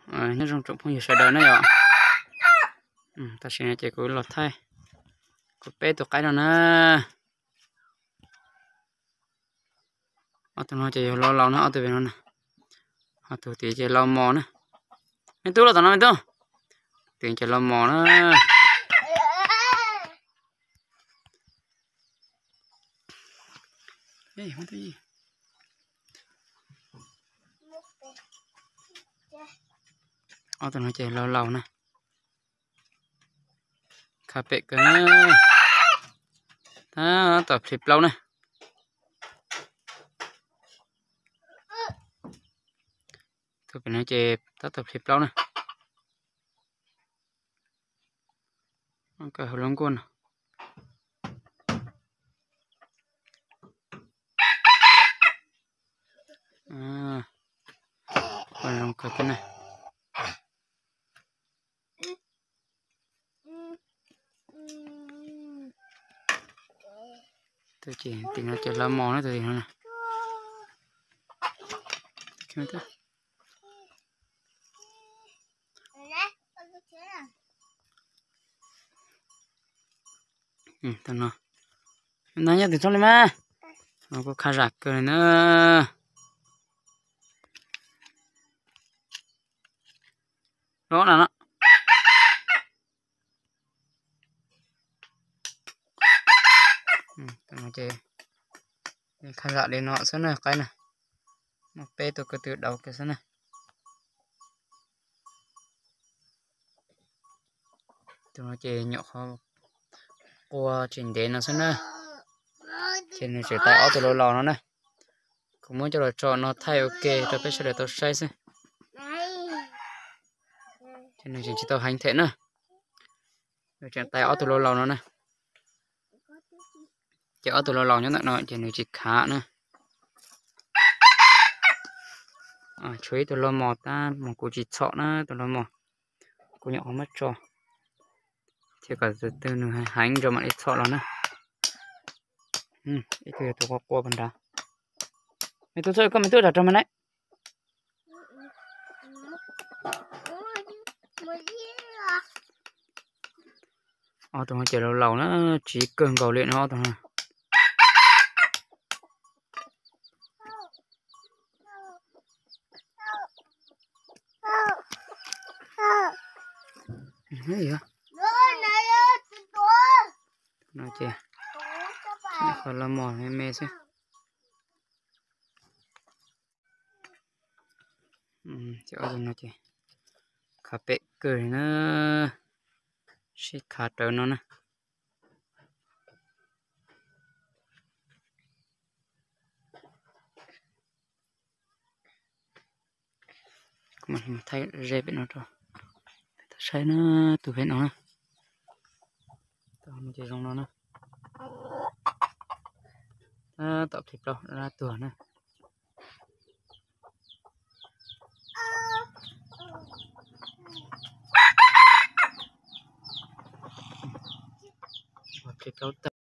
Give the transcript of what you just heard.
Nyob zoo tsoom phooj ywg sawv daws na yom. Tam sim no ces kuv los thaij kuv peb tus qaib no na. Ob tug no ces yog laus laus na, ob tug pem no na. Ho tus tid ces laus mos na. Me tub, los tom no me tub. Tus ces laus mos na. Ob tug no ces laus laus na. Khav pem kawg na. Tab tom plhis plaub na. Tus pem no ces tab tom plhis plaub na. Kawg hauv lub nkuaj no. Ua zoo kawg thiab na. Tus tim no ces laus mos na, tus tim no na. Tus no, tus no nyob tim tsob li mas, no kuj khab zam kawg li na. Los na no. Ces khab zam li no xwb na qaib na. Muaj peb tug ko tw dauv kiag xwb na. Tus no ces nyuam qhuav qua tsis ntev no xwb na. Ces nws tseem tais ob tug laus laus no na. Kuv muab coj los tso no thaij ua ke rau peb sawv daws tau saib xwb. Ces nws tseem tsis tau heev thiab na. Nws tseem tais ob tug laus laus no na. Ces ob tug laus laus nyob ntawm no ces nws tsis khav na. Tshuav ib tug laus mos tab mas kuv tsis txhom na, tus laus mos kuv nyuam qhuav muab tso, ces kom tus twg nws heev ntsis mam li txhom los na. Ib tug yog tus qua qua puag nrad. Me tub, koj me tub rau rau mas ne. Ob tug no ces laus laus na, tsiv kawg nkaus li no ob tug no. No ces qhov los mos me me xwb. Ces ob tug no ces khav pem kawg li na, sib khav rawv no na. Kuv mam thaij ze pem no rau peb tau saib na, tus pem no na. Tus no ces zoo no na. Tab tom plhis plaub dab tuag na. Plhis plaub tag.